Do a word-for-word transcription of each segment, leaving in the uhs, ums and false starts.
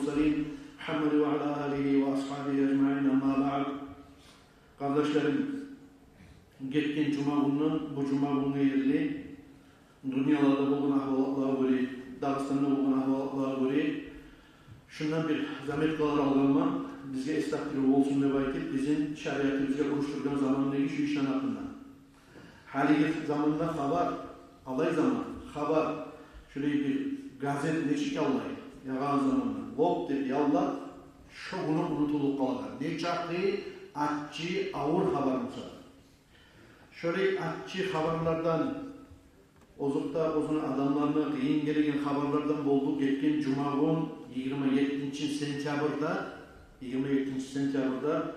المرسلين محمد وعلى آله وأصحابه أجمعين، أما بعد. Къардашларым, гетген жума гюнден бу жума гюнге ерли дюньяларда болгъан агьвалатлагъа гёре, Дагъыстанда болгъан агьвалатлагъа гёре, шундан бир заметкалар алгъанман, бизге эс тапдырыв болсун деп айтып, бизин шариатыбызгъа урушдургъан замандагъы шу ишлени гьакъында. Гьалиги заманда хабар, алай заман хабар, шулай бир газет нечик аллай ягъагъан заманда, лоп деп яллап, шо гюню унутулуп къалагъан, нечакъы аччы, авур хабар буса да. Шолай аччы хабарлардан, озокъда, оьзюню адамларына къыйын гелеген хабарлардан болду гетген жума гюн, йигирма еттинчи сентябрда, йигирма еттинчи сентябрда,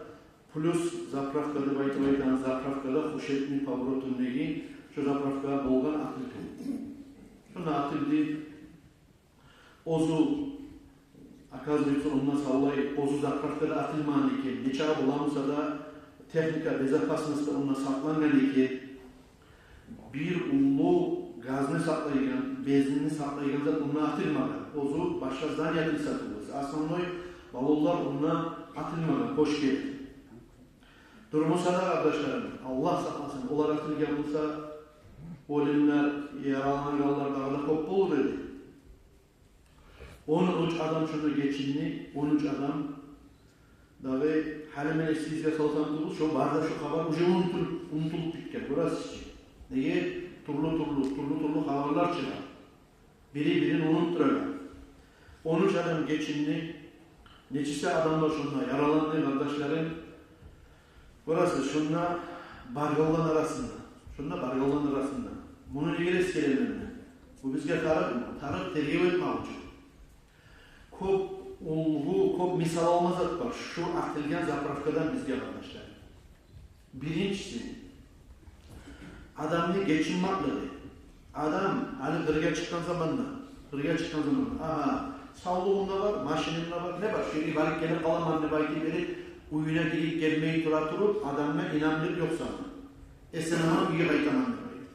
плюс заправка деп айтып айтагъан заправкада, Хушетни поворотундагъы шо заправкада болгъан атылды. Шонда атылды. Оьзю, оказывается, онда савлай, оьзю заправкада атылмагъан экен. Нечакъы боламыса да, техника безопасности онда сакълангъан экен. Бир уллу газны сакълайгъан, бензинни сакълайгъан зат онда атылмагъан. Оьзю башгъа здание атылса турмас. Основной баллонлар онда атылмагъан, къошгъан. Турмаса да, къардашларым, Аллагь сакъласын, олар атылгъан буса, оьлюмлер, яралангъанлар дагъы да кёп болур эди. Он уьч адам шонда гечинди, он уьч адам. Дагъы гьали мен эсигизге салсам тюгюл, шо бары да шо хабар уже унутулуп, унутулуп битген, гёресиз чи. Неге? Тюрлю-тюрлю, тюрлю-тюрлю хабарлар чыгъа. Бири-бирин унутдурагъан. Он уьч адам гечинди. Нечесе адамлар шонда яраланды, къардашларым. Гёресиз, шонда баргъанланы арасында, шонда баргъанланы арасында. Муну неге эсгеремен мен? Бу бизге тарыкъмы? Тарыкъ тергев этмек учун. Кёп уьлгю, кёп мисал алма зат бар шу атылгъан заправкадан бизге, къардашлар. Биринчиси, адамны гечинмеклиги. Адам гьали къыргъа чыкъгъан заманда, къыргъа чыкъгъан заманда, агьа, савлугъум да бар, машинам да бар, не бар, шо ерге барып гелип къаламан деп айтып берип, уьюне гирип гелмей тура туруп, адамгъа инамлыкъ ёкъ сама. Эсен-аман уьйге къайтаман деп айтып.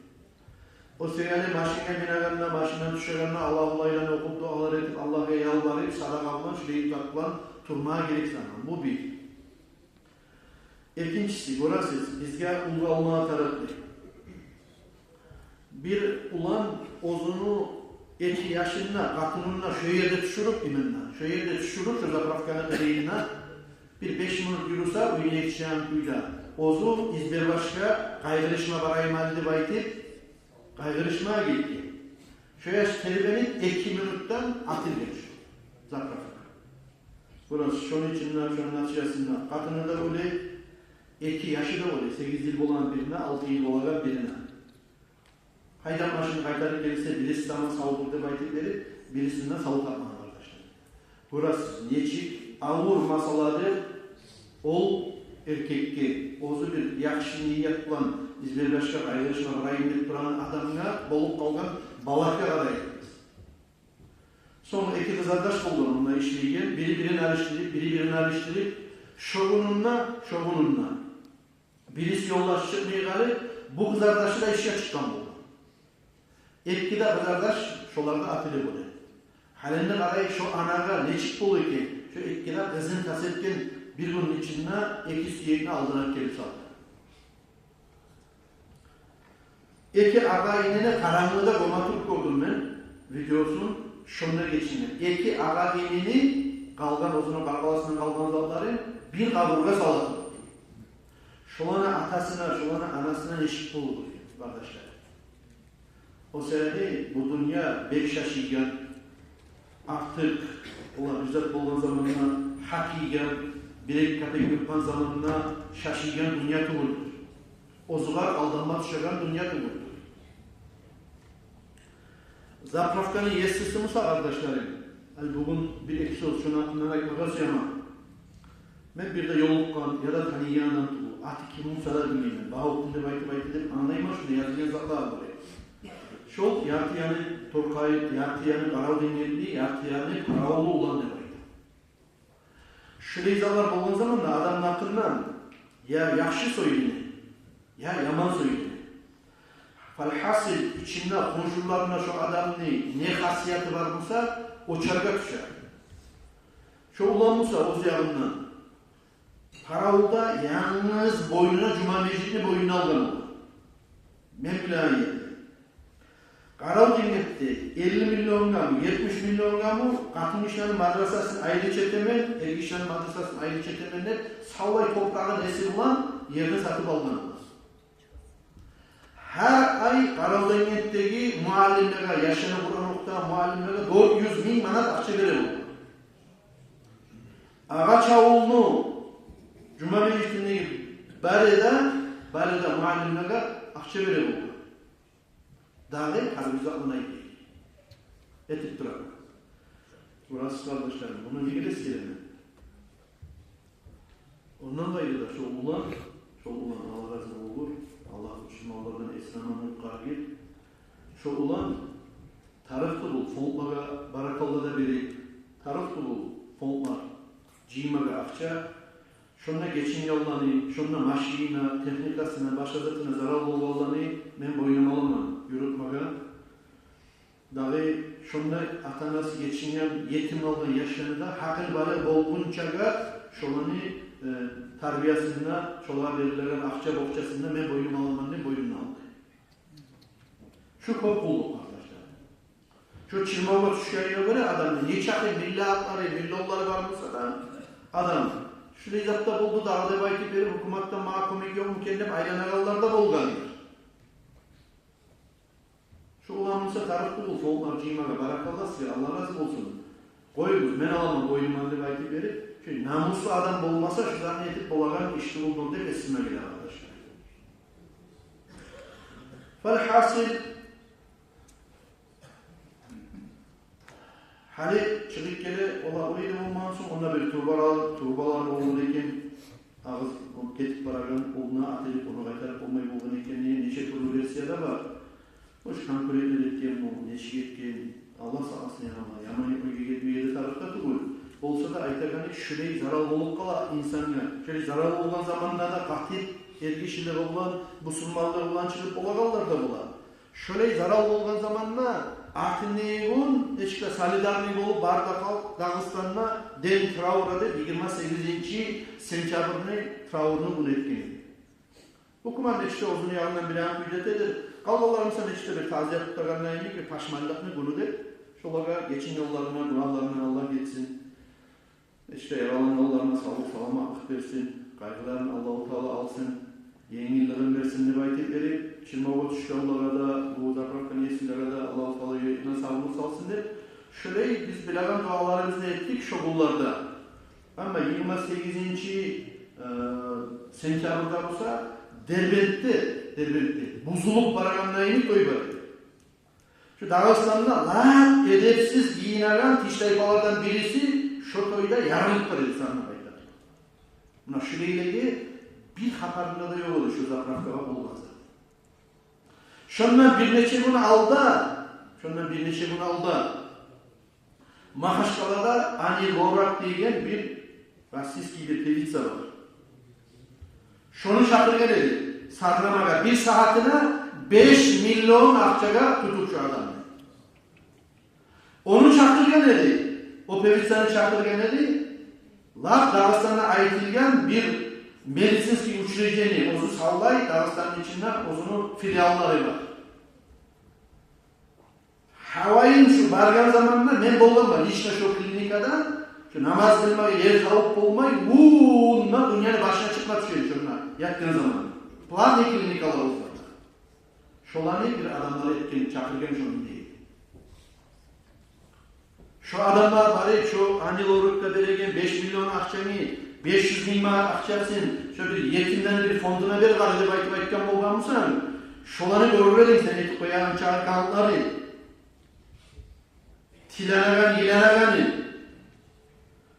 О саялы машингъа минегенде, машиндан тюшегенде, Аллагьуллагьланы охуп, дуалар этип, Аллагьгъа ялбарып, садагъа булан, шулай зат булан турмагъа герек сама. Бу бир. Экинчиси, гёресиз, бизге уьлгю алмагъа тарыкълы. Бир улан оьзюню эки яшын да, къатынын да шо ерде тюшюрюп, именно шо ерде тюшюрюп, шо заправканы къырыйында бир беш минут юрюсе, уьюне етишеген кюйде, оьзю избербашгъа къайгъырышма барайым гьали деп айтып, къайгъырышмагъа гетген. Шо яш тербенип, эки минутдан атылгъан шо заправка. Гёресиз, шону ичинде, шону натижасында къатыны да оьле, эки яшы да оьле, сегиз йыл болагъан бирине, алты йыл болагъан бирине. Гьайдап машин къайтарып гелсе, бириси сама савдур деп айтып берип, бирисин де сав тапмагъан, къардашлар. Гёресиз, нечик авур масъаладыр ол эркекге, оьзю бир яхшы ният булан, избербашгъа къайгъырышма барайым деп турагъан адамгъа болуп къалгъан балагьгъа къарайыкъ. Сонг эки къызардаш болгъан онда ишлейген, бири-бирин алышдырып, бири-бирин алышдырып, шо гюнюнде, шо гюнюнде бириси ёлдаш чыкъмай къалып, бу къызардашы да ишге чыкъгъан болгъан. Эки де къызардаш шоларда атылып оьле. Гьали энни къарайыкъ, шо анагъа нечик бола экен, шо эки де къызын тас этген бир гюнню ичинде эки сюекни алдына гелтирип салды. Эки агъа-инини къарангылыкъда гёме туруп гёрдюм мен видеосун, шонда гечинген. Эки агъа-инини къалгъан, оьзюню къаркъарасындан къалгъан затларын бир къабургъа сала туруп. Шоланы атасына, шоланы анасына нечик болур экен, къардашлар? О саялы бу дюнья бек шашыйгъан, артыкъ, олар бир зат болгъан заманда гьакъ ийген, бир-эки капек ёкъгъан заманда шашыйгъан дюнья тюгюлдюр. Оьзюгер алданма тюшеген дюнья тюгюлдюр. Заправканы есиси буса, къардашларым, гьали бугюн бир-эки сёз шону гьакъындан айтмагъа сюемен. Мен бир де ёлукъгъан яда таныйгъан адам тюгюл, аты ким буса да билмеймен. Бавукъ деп айтып, айтып деп англайман шунда язылгъан затлар бар. Шол ярты яны торкъай, ярты яны къарав дегенли, ярты яны къаравуллу улан деп айта. Шулай затлар болгъан заманда адамны гьакъындан я яхшы сёйлене, я яман сёйлене. Фалгьасил, ичинде, хоншуларында шо адамны не хасияты бар буса, очаргъа тюше. Шо улан буса оьз ягъындан, къаравулда янгыз бойнуна, жума межитни бойнуна алгъан улан. Мен билеген ерде. Къаравулденгентде элли миллионгъамы, етмиш миллионгъамы къатын гишилени мадрасасын айрыча этемен, эр гишилени мадрасасын айрыча этемен деп, савлай топурагъын эси булан ерни сатып алгъан улан. Гьар ай Къаравулденгентдеги муаллимлеге, яшланы Къуран охутагъан муаллимлеге дёрт юз минг манат акъча бере болгъан. Агъачавулну жума межитиндеги бары да, бары да муаллимлеге акъча бере болгъан. Дагъы гьар бир затны айтып, этип турагъан. Бурасы, къардашларым, муну неге эсгеремен? Ондан къайры да шо улан, шо улан, Аллагь рази болгъур, Аллагь бу чырмавлардан эсин-аманын къутгъаргъыр. Шо улан тарыкъ тюгюл фондлагъа баракалла да берип, тарыкъ тюгюл фондлар жыймагъа акъча, шонда гечингенлени, шонда машинасына, техникасына, башгъа затына зарал болгъанланы мен бойнума аламан юрютмеге. Дагъы шонда ата-анасы гечинген, етим къалгъан яшланы да гьакъылбалыкъ болгъунчагъа шоланы, э, тарбиясына, шолагъа берилеген акъча бокъчасын да мен бойнума аламан деп бойнуна алды. Шу кёп къуллукъ, къардашлар. Шу чырмавгъа тюшгенине гёре адамны нечакъы миллиардлары, миллионлары бар буса да, адам, шулай зат да болду дагъы деп айтып берип, гьукуматдан магъа кёмек ёкъму экен деп айланагъанлар да болгъандыр. Шу улан буса тарыкъ тюгюл фондлар жыймагъа, баракалла сизге, Аллагь рази болсун. Къоюгъуз, мен аламан бойнума деп айтып берип, шу намуслу адам болмаса, шу затны этип болагъан иш тюгюлдюр деп эсиме геле, къардашлар. Фалгьасил, гьали чыгъып геле, олар олай да болмагъан сонг, онда бир турбалар, турбалар болгъан экен, агъыз гетип барагъан, онда атылып, ону къайтарып болмай болгъан экен деген нече тюрлю версия да бар. Ош конкурентлер этген бу, нечик этген, Аллагь сакъласын, я Аллагь, яман ойгъа гетмеге де тарыкъ да тюгюл. Болса да айтагъаны, шулай зарал болуп къала инсангъа. Шулай зарал болгъан заманда да къатып, эркишилиги булан, бусурманлыгъы булан чыгъып болагъанлар да бола. Шолай зарал болгъан заманда артындагъы гюн нечик де солидарный болуп, бары да халкъ Дагъыстанда день траура деп йигирма сегизинчи сентябрны траурный гюн этген. Гьукумат нечик де оьзюню ягъындан бир ан кюйде этедир. Къалгъанлары буса нечик де бир тазия тутагъандай, бир пашманлыкъны гюню деп, шолагъа гечингенлерин, гюнагьларын Аллагь гечсин. Ишде яралангъанларына савлукъ-саламатлыкъ берсин, къайгъыларын Аллагьу Таала алсын, енгиллигин берсин деп айтып берип, чырмавгъа тюшгенлеге де, бу заправканы есилеге де Аллагьу Таала юрегине сабурлукъ салсын деп, шулай биз билеген дуаларыбызны этдик шо гюнлерде. Амма йигирма сегизинчи, э, сентябрда буса Дербентде, Дербентде бузулуп барагъандай той бар эди. Шу Дагъыстанда лап эдепсиз гийинеген тиштайпалардан бириси шо тойда ярылып бар эди, сагъынып айта тургъан. Муна шулайланы бир хабарында да ёкъ эди шо заправкагъа болгъан зат. Шондан бир нече гюн алда, шондан бир нече гюн алда Махачкъалада Ани Лорак деген бир российский бир певица бар. Шону чакъыргъан эди сарнамагъа, бир сагьатына беш миллион акъчагъа тутуп шу адамны. Ону чакъыргъан эди, о певицаны чакъыргъан эди. Лап Дагъыстанда айтылгъан бир медицинский учреждение, оьзю савлай Дагъыстанны ичинде оьзюню филиаллары бар. Гьавайын шу баргъан заманда мен болгъанман лично шо клиникада, шу намаз къылмагъа ер табып болмай, унда дюньяны башына чыкъма тюшген шонда ятгъан заманда. Платный клиникалар олар. Шоланы бир адамлар этген, чакъыргъан шону дей. Шо адамлар барып, шо Ани Лоракгъа береген беш миллион акъчаны, беш юз минг манат акъчасын, шо бир етимлени бир фондуна бер къара деп айтып айтгъан болгъан бусанг, шоланы гёрюп эдинг сен этип къоягъан чакъыргъанларын. Тиленеген, йыланагъаны.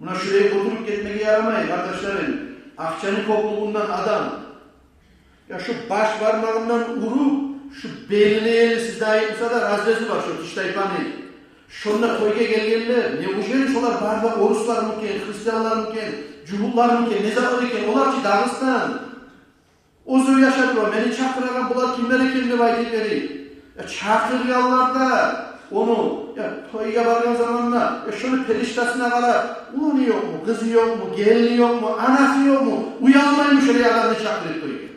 Муна шулай олтуруп гетмеге ярамай, къардашларым. Акъчаны кёплюгюнден адам, я шу баш бармагъындан уруп, шу белине ерли, сизде айып буса да, разрези бар шу тиштайпаны. Шонда тойгъа гелгенлер, неужели шолар бары да оруслармы экен, христианлармы экен, жугьутлармы экен, не затлар экен, олар чы Дагъыстан. Оьзю яшап тура, мени чакъырагъан булар кимлер экен деп айтып берейим. Я чакъыргъанлар да, Ону, я, тойгъа баргъан заманда, я, шону периштасына къарап, уланы ёкъму, къызы ёкъму, гелини ёкъму, анасы ёкъму, уялмаймы шолай адамны чакъырып тойгъа?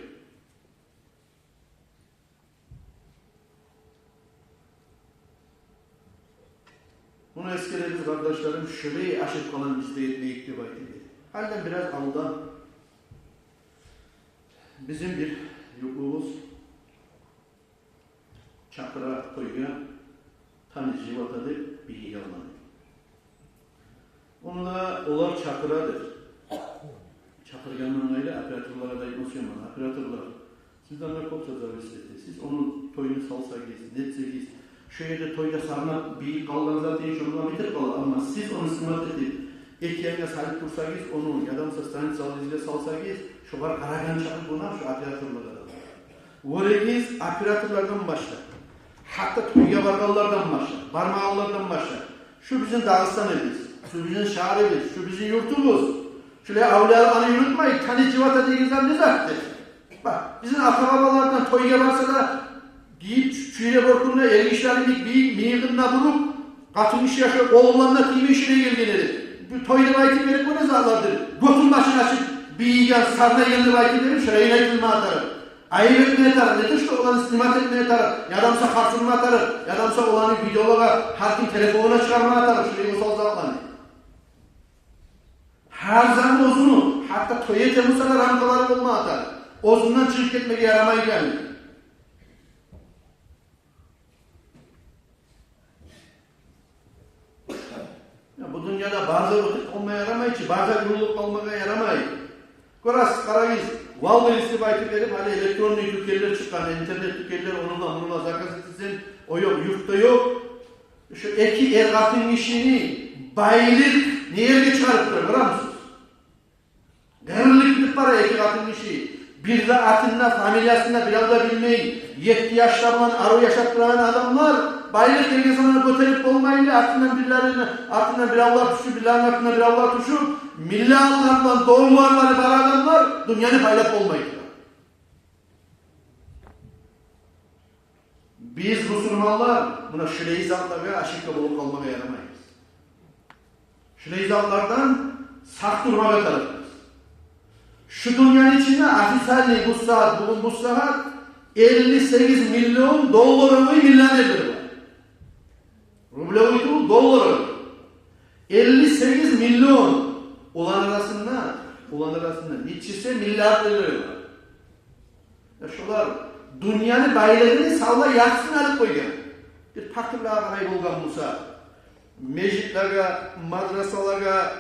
Муну эсгеребиз, къардашларым, шолай ашыкъ къалгъан биз де этмейик деп айтып эди. Гьалиден бираз алда бизин бир ювукъбуз чакъыра тойгъа, таныш, жыйып ата деп, бийиге алгъан. Ону да олар чакъыра деп. Чакъыргъандан къайры операторлагъа да айтма сюемен: операторлар, сизден де кёп зат зависит эте. Сиз ону тойну салсагъыз, нетсегиз, шо ерде тойда сагьнап бийип къалгъан зат, шону булан битип къала. Амма сиз ону снимать этип, эки янгъа салып турсагъыз ону, яда буса страницаларыгъызгъа салсагъыз, шогъар къарагъан чакъы гюнагь шо операторлагъа да. Гёрегиз, операторлардан башлап, гьатта тойгъа баргъанлардан башлап, бармагъанлардан башлап, шу бизин Дагъыстан эдибиз, шу бизин шагьарыбыз, шу бизин юртубуз. Шулай авлияны юрютмей, таныш, жыйып ата деген зат не затдыр? Бакъ, бизин ата-бабалардан тойгъа барса да, гийип, чу-, чюйре бёркюнде, эргишилери бийик, бийик мыйыгъын да буруп, къатын гиши яшав къолундан да тиймей шулай гелген эди. Бу той деп айтып берип, бу не затдыр? Гётюн башын ачып, бийиген, сагьнайгъан деп айтып берип, шулай айтылма тарыкъ. Айып этме тарыкъ, не то что оланы снимать этме тарыкъ, яда буса харсурма тарыкъ, яда буса оланы видеолагъа, гьар ким телефонуна чыгъарма тарыкъ, шулай осал затланы. Гьар заман оьзюню, гьатта той эте буса да, рамкалары болма тарыкъ. Оьзюнден чыгъып гетмеге ярамай экен. Я, бу дюньяда бар зат оьтюп къалма ярамай чы, бар зат юрюлюп къалмагъа ярамай. Гёресиз, къарагъыз, Валберис деп айтып берип, гьали электронный тюкенлер чыкъгъан, интернет тюкенлер, ону булан, муну булан заказ этсенг, о ёкъ, юртда ёкъ. Шо эки эр-къатын гишини байлыкъ не ерге чыгъарып тура, гёремисиз? Къырылып гетип бара эки къатын гиши. Бир де атын да, фамилиясын да бирев де билмей, етти яшлар булан арив яшап турагъан адамлар, байлыкъ гелген заманда гётерип болмайлы, артындан бирлерини, артындан биревлер тюшюп, бирлерини артындан биревлер тюшюп, миллионлар булан, долларлар бар адамлар дюньяны пайлап болмай тура. Биз, бусурманлар, муна шулай затлагъа ашыкъ болуп къалмагъа ярамайбыз. Шулай затлардан сакъ турмагъа тарыкъбыз. Шу дюньяны ичинде официальный бу сагьат, бугюн бу сагьат элли сегиз миллион долларовый миллионерлер бар. Рублёвый тюгюл, долларовый. Элли сегиз миллион. Оланы арасында, оланы арасында нечесе миллиардерлер бар. Я, шолар дюньяны байлыгъыны савлай яртысын алып къойгъан. Бир пакъырлагъа къарай болгъан буса, межитлеге, мадрасалагъа,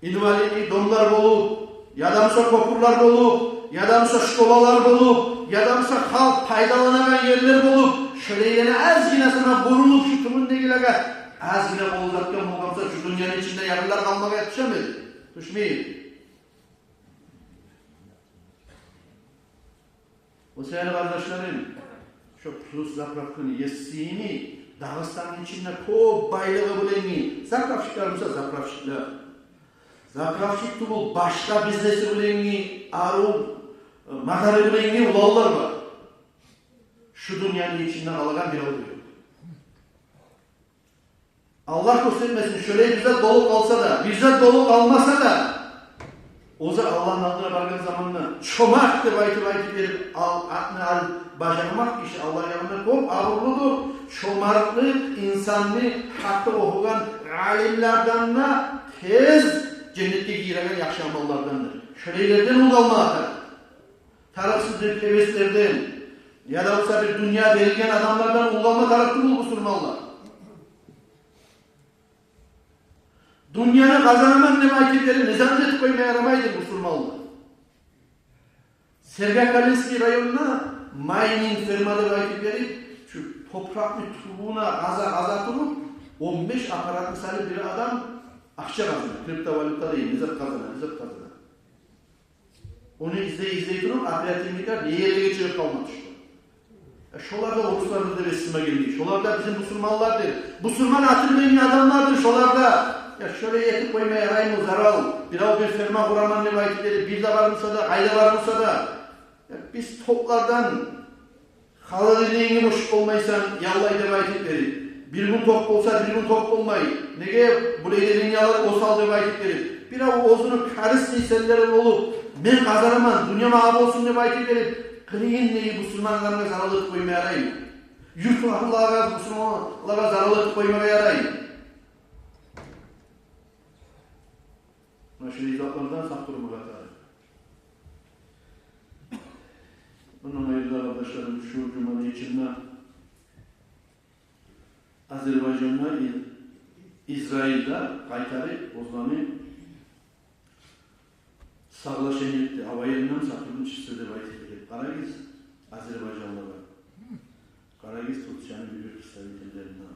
инвалидный домлар болуп, яда буса кёпюрлер болуп, яда буса школалар болуп, яда буса халкъ пайдаланагъан ерлер болуп, шолайланы азгъына сама бурулуп, шу тюбюндегилеге азгъына къол узатгъан болгъан буса, шу дюньяны ичинде ярлылар къалмагъа тюшеми? Тюшмей. О саялы, къардашларым, шо «Плюс» заправканы есини, Дагъыстанны ичинде кёп байлыгъы булангъы заправщиклер буса, заправщиклер, заправщик тюгюл, башгъа бизнеси булангъы, арив, э, мадары булангъы уланлар бар. Шу дюньяны ичинде къалагъан бирев де ёкъ. Аллагь гёрсетмесин, шолай бир зат болуп къалса да, бир зат болуп къалмаса да, оьзю Аллагьны алдына баргъан заманда чомарт деп айтып, айтып берип, ал, атны алып бажармакъ гиши Аллагь янында кёп абурлудур. Чомартлыкъ инсанны, гьатта охугъан алимлерден де тез женнетге гиреген яхшы амаллардандыр. Шолайлардан улгъанма тарыкъ. Тарыкъсыз бир гьевеслерден, яда буса бир дюнья берилген адамлардан улгъанма тарыкъ тюгюл, бусурманлар. Дюньяны къазанаман деп айтып берип, низам этип къойма ярамайдыр, бусурманлар. Сергокалинский районда майнинг ферма деп айтып берип, шу топуракъны тюбюне къаза-къаза туруп, он беш аппаратны салып бир адам акъча къазана, криптовалюта дейим, не зат къазана, не зат къазана. Ону излей-излей туруп, оперативниклер не ерлеге чыгъып къалма тюшдю. Я, шолар да оруслардыр деп эсиме гелмей. Шолар да бизин бусурманлардыр. Бусурман аты булангъы адамлардыр шолар да. Я, шолай этип къойма яраймы, зарал? Бирев бир ферма къураман деп айтып берип, бир де бар буса да, къайда бар буса да. Я, биз топлардан холодильнигингни бошап болмайсан, яллай деп айтып берип, Бир гюн токъ болса, бир гюн токъ болмай. Неге булай деген ялар осал деп айтып гелип, бирев оьзюню корыстный целлери болуп, мен къазанаман, дюнья магъа болсун деп айтып гелип, къырыйын неги бусурман адамгъа зарал этип къойма яраймы? Юртдагъылагъа, бусурманлагъа зарал этип къоймагъа яраймы? Муна шу затлардан сакъ турмагъа тарыкъ. Ондан айры да, къардашларым, шу жуманы ичинде Азербайжан да, И-, Израиль де къайтарып оьзлени соглашение этди, аваяндан сотрудничество деп айтып билип. Къарагъыз, азербайжанлыгъа. Къарагъыз Турцияны бир представительлерине.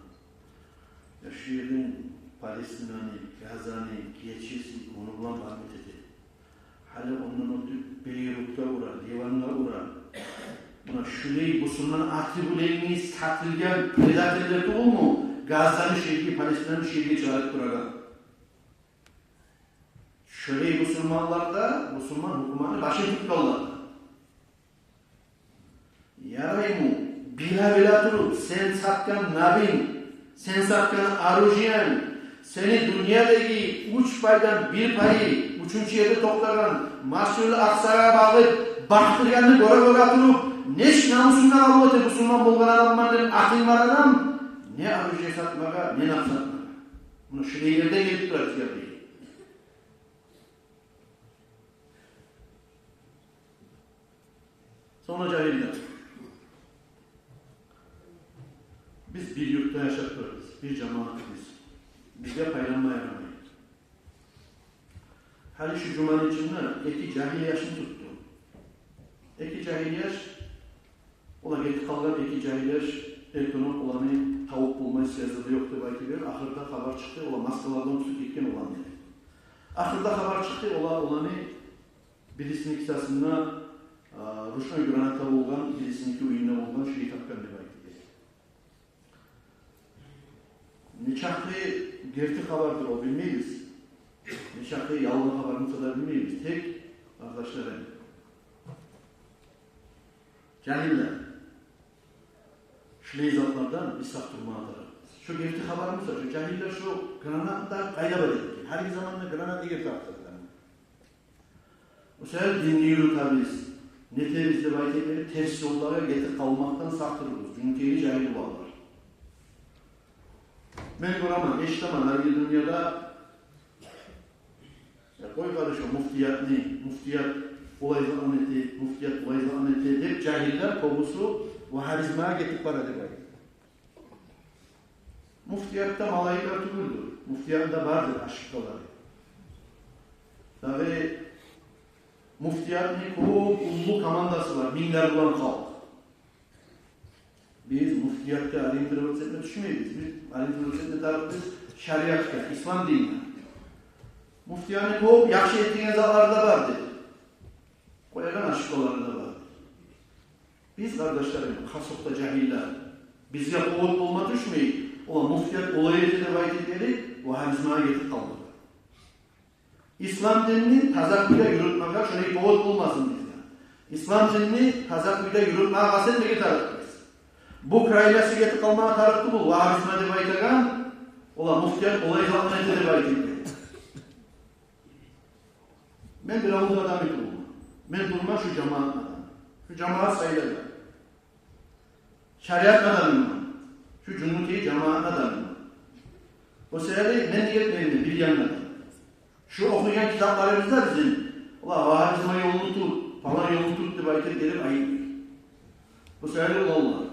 Я шу ерден Палестинаны, Газаны гечесиз, ону булан бармит эте. Гьали ондан оьтюп Бейрутгъа ура, Ливангъа ура. Муна шулай бусурман аты булан сатылгъан предательлер тюгюлмю Газаны шу ерге, Палестинаны шу ерге чыгъарып турагъан? Шулай бусурманлар да, бусурман гьукуматны башын тутгъанлар да. Ярайму, биле-биле туруп, сен сатгъан набинг, сен сатгъан оружиенг, сени дюньядагъы уьч пайдан бир пайы уьчюнчю ерде токътагъан Масжидул Акъсагъа багъып бакъдыргъанны гёре-гёре туруп, нечик намусунга къабул эте, бусурман болгъан адамман деп атынг бар адам, не оружие сатмагъа, не нап сатмагъа? Муна шулай ерде гелип тура бизге бу. Сонг да, жагьиллер, биз бир юртда яшап турабыз, бир жамаатбыз. Бизге пайланма ярамай. Гьали шу жуманы ичинде эки жагьил яшны тутду. Эки жагьил яш, олар гетип къалгъан эки жагьил яш, эртен окъ оланы тавуп болмай, связьда да ёкъ деп айтып берип, ахырда хабар чыкъды, олар маскалардан тюшюп гетген оланы. Ахырда хабар чыкъды, олар, оланы бирисини кисасында, а, ручной граната болгъан, бирисиники уьюнде болгъан, шулай тапгъан деп айтып берди. Нечакъы герти хабардыр о, билмейбиз. Нечакъы ялгъан хабар буса да, билмейбиз. Тек, къардашларым, жагьиллер, шулай затлардан биз сакъ турмагъа тарыкъбыз. Шу герти хабар буса, шу жагьиллер шу гранатаны къайда бар экен? Гьалиги заманда граната герти хабар. О саялы динни юрютебиз, нетебиз деп айтып берип, терс ёллагъа гетип къалмакъдан сакъ туругъуз, жюнкейли жагьил уланлар. Мен гёремен, эшитемен, гьали дюньяда, я, къой, къардашлар, муфтиятны, муфтият олай затланы эте, муфтият булай затланы эте деп, жагьиллер кёбюсю вагьабизмагъа гетип бара деп айтып. Муфтиятда малайиклер тюгюлдюр. Муфтиятда бардыр ошибкалары. Дагъы муфтиятны кёп уллу командасы бар, минглер булан халкъ. Биз муфтиятгъа ориентироваться этме тюшмейбиз. Биз ориентироваться этме тарыкъбыз шариатгъа, ислам динине. Муфтиятны кёп яхшы этеген затлары да бардыр. Къоягъан ошибкалары да бар. Биз, къардашларым, хасокъда жагьиллер, бизге къуват болма тюшмей, олар муфтият олай эте деп айтып берип, вагьабизмагъа гетип къалмагъа. Ислам динни таза кюйде юрютмеге шолай къуват болмасын бизге. Ислам динни таза кюйде юрютмеге къаст этмеге тарыкъбыз. Бу крайность гетип къалмагъа тарыкъ тюгюл, вагьабизма деп айтагъан, олар муфтият олай затланы эте деп айтып берип. Мен бир авул адамы тюгюлмен. Мен тюгюлмен шу жамаатны адамы. Шу жамаат сайлагъан. Шариатны адамыман. Шу жумгьу жамаатны адамыман. О саялы мен де гетмеймен бир яндан. Шу охуйгъан китапларыбызда бизин, олар вагьабизма ёлну тут, палан ёлну тут деп айтып берип айтмай. О саялы, уланлар,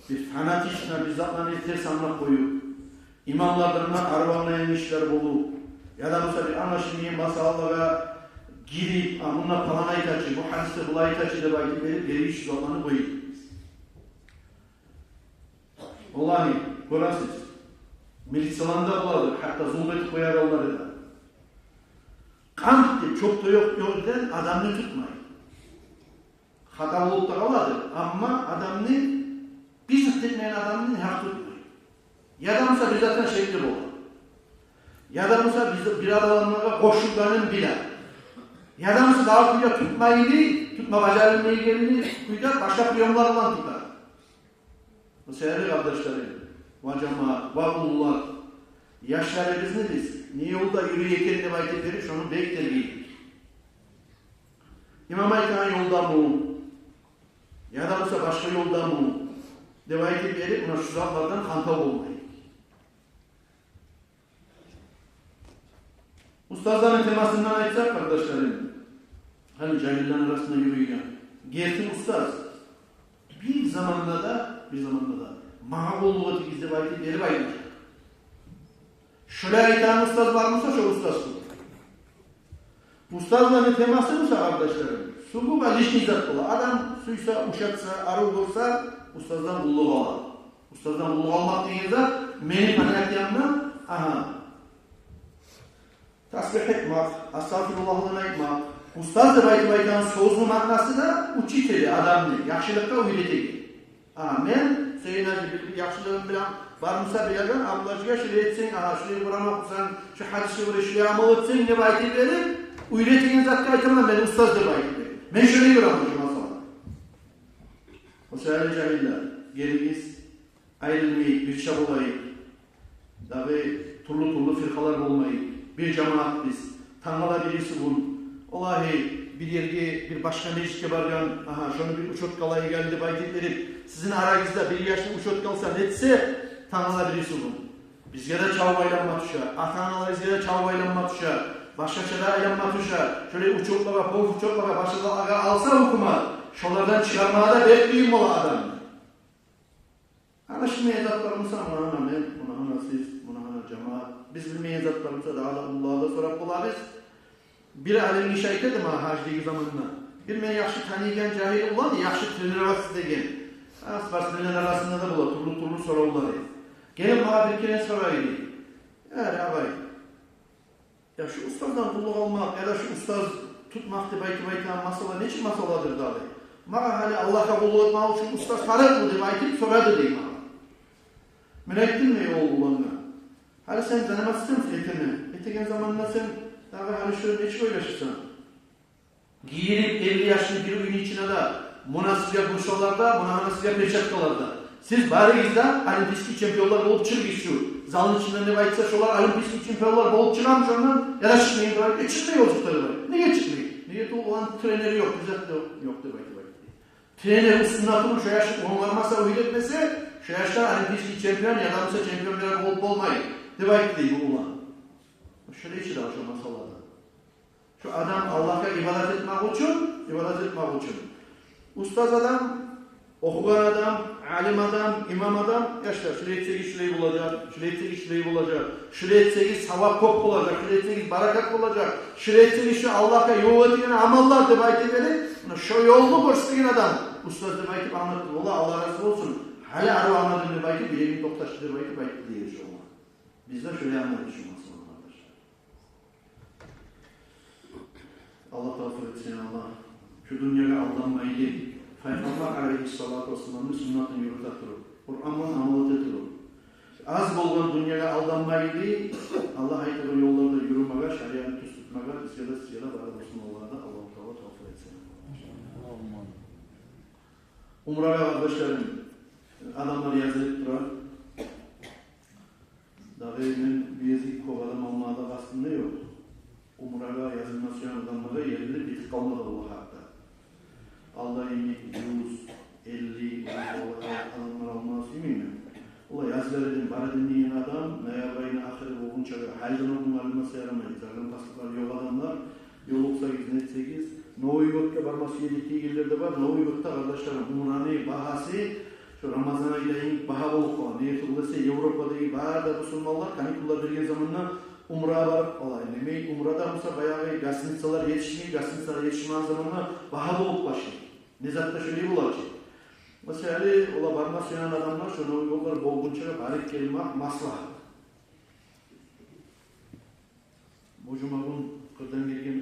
биз фанатично бир затланы терс англап къоюп, имамлардан да арив англайгъан гишилер болуп, яда буса бир англашылмайгъан масъалалагъа гирип, а, мунда палан айта чы, бу гьадисде булай айта чы деп айтып берип, герексиз затланы къоюп. Валлагьи, гёресиз, милицияланы да боладыр, гьатта зулму этип къоягъанлары да. Къант деп чокъда ёкъ ёрден адамны тутмай. Хата болуп да къаладыр, амма адамны, бир зат этмеген адамны гьакъ тутмай. Яда буса бир затдан шекли бола. Яда буса бир, бир адамлагъа къошулгъанын биле. Яда буса дагъы кюйде тутмайлы, тутма бажарылмайгъанлы кюйде башгъа приёмлар булан тута. О саялы, къардашларым, Ва жамаат, ва уллулар, яшларыбызны биз не ёлда юрюй экен деп айтып берип, шону бек тергейик. Имам айтагъан ёлдамы, яда буса башгъа ёлдамы деп айтып берип, муна шу затлардан хантав болмайыкъ. Устазланы темасындан айтсакъ, къардашларым, гьали жагьиллени арасында юрюйген герти устаз бир заманда да, бир заманда да магъа къуллукъ этигиз деп айтып берип айтмажакъ. Шолай айтагъан устаз бар буса, шо устаз тюгюл. Устазланы темасы буса, къардашларым, сугубо личный зат бола. Адам сюйсе, ушатса, арив гёрсе, устаздан къуллукъ ала. Устаздан къуллукъ алмакъ деген зат мени понятиямда, агьа, тасбигь этмек, астагъфируллагьланы айтмакъ. Устаз деп айтып айтагъан сёзню маънасы да учитель, адамны яхшылыкъгъа уьйретеген. А, мен сени бир яхшылыгъынг булан, бар буса, билеген, Абдулгьажиге шулай этсенг, агьа, шулай Къуран охусанг, шу гьадисге гёре шулай амал этсенг деп айтып берип, уьйретеген затгъа айтаман мен устаз деп айтып берип. Мен шолай гёремен шу масъаланы. О саялы, жагьиллер, гелигиз, айрылмайыкъ, бирче болайыкъ. Дагъы тюрлю-тюрлю фиркъалар болмайыкъ. Бир жамаат биз. Тангала бириси гюн, валлагьи, бир ерге, бир башгъа межитге баргъан, агьа, шону бир учётгъа алайыкъ гьали деп айтып берип, сизин арагъызда бир яшны учётгъа алса, нетсе, тангала бириси гюн бизге де чавуп айланма тюше, ата-аналарыбызгъа да чавуп айланма тюше, башгъача да айланма тюше. Шолай учётлагъа, профучётлагъа, башгъа затлагъа алса гьукумат, шолардан чыгъармагъа да бек къыйын бола адамны. Англашылмайгъан затлар буса, муна гьана мен, муна гьана сиз, муна гьана жамаат. Биз билмейген затлар буса, дагъы да уллулардан сорап болабыз. Бир алим гиши айта эди магъа гьаждагъы заманда. Бир мени яхшы таныйгъан жагьил улан, яхшы тренироваться этеген. А, спортсменлер арасында да бола тюрлю-тюрлю соравлар. Гелип магъа бир керен сорай эди: «Э, агъай, я шу устаздан къуллукъ алмакъ, яда шу устаз тутмакъ деп айтып айтагъан масъала нечик масъаладыр дагъы? Магъа гьали Аллагьгъа къуллукъ этмек учун устаз тарыкъмы?» — деп айтып сорады дей магъа. Мен айтдым дей о улангъа: «Гьали сен заниматься этемисен?» — «Этемен». — «Этеген заманда сен дагъы гьали шону нечик ойлашасан? Гирип элли яшны бир уьйню ичине де, муна сизге бусалар да, муна гьана сизге перчаткалар да. Сиз барыгъыз да олимпийский чемпионлар болуп чыгъыгъыз шу залны ичинден», — деп айтса, шолар олимпийский чемпионлар болуп чыгъамы шондан, яда чыкъмаймы деп айтса, чыкъмай о зат деп айтды. Неге чыкъмай? Неге тюгюл, оланы тренери ёкъ, бир зат да ёкъ, ёкъ деп айтып айтды. Тренер уьстюнде туруп, шо яш онгармаса, уьйретмесе, шо яшдан олимпийский чемпион, яда буса чемпион бирев болуп болмай деп айтды дей бу улан. Шолай чы да шо масъалада. Шо адам Аллагьгъа ибадат этмек учун, ибадат этмек учун. Устаз адам, охугъан адам, алим адам, имам адам, яшлар, шулай этсегиз шулай болажакъ, шулай этсегиз шулай болажакъ, шулай этсегиз савап кёп болажакъ, шулай этсегиз баракат болажакъ, шулай этсегиз шу Аллагьгъа ёл этеген амаллар деп айтып берип, муна шо ёлну гёрсетеген адам устаз деп айтып англатды. Валлагь, Аллагь рази болсун. Гьали арив англадым деп айтып, юрегим токъташды деп айтып айтды дей шо улан. Биз де шолай англайбыз шу масъаланы, къардашлар. Аллагь тавпикъ этсин, Аллагь. Шу дюньягъа алданмайлы, Пайхаммар алейгьиссалату вассаламны суннатын юрюте туруп, Къуран булан амал эте туруп, аз болгъан дюньягъа алданмайлы, Аллагь айтагъан ёлларда юрюмеге, шариатны тюз тутмагъа бизге де, сизге де, бары да мусулманлагъа да Аллагьу Таала тавпикъ этсин. Умрагъа, къардашларым, адамлар язылып тура. Дагъы мен бир язып кёп адам алмагъа да къастым да ёкъ. Умрагъа язылма сюеген адамлар да ерли битип къалмады, Аллагь гьакъда. Алда йимик юз элли, юз алты адамлар алмагъа сюймеймен. Олай язылар эдим, бар эдим деген адам, ноябрь айны ахыры болгъунча да гьалиден огъуна алынмаса ярамай. Загранпаспортлары ёкъ адамлар, ёлукъсагъыз, нетсегиз, Новый годгъа барма сюе эдик дегенлер де бар. Новый годда, къардашларым, умраны багьасы шо Рамазан айда йимик багьа болуп къала. Неге тюгюл десе, Европадагъы бары да мусулманлар каникуллар берген заманда умрагъа барып къала. Демек, умрада буса баягъы гостиницалар етишмей, гостиницалар етишмеген заманда багьа болуп башлай. Не зат да шолай бола чы. Масала, олай барма сюеген адамлар шо Новый годлар болгъунча да барып гелмек маслагьат. Бу жумагюн къырдан гелген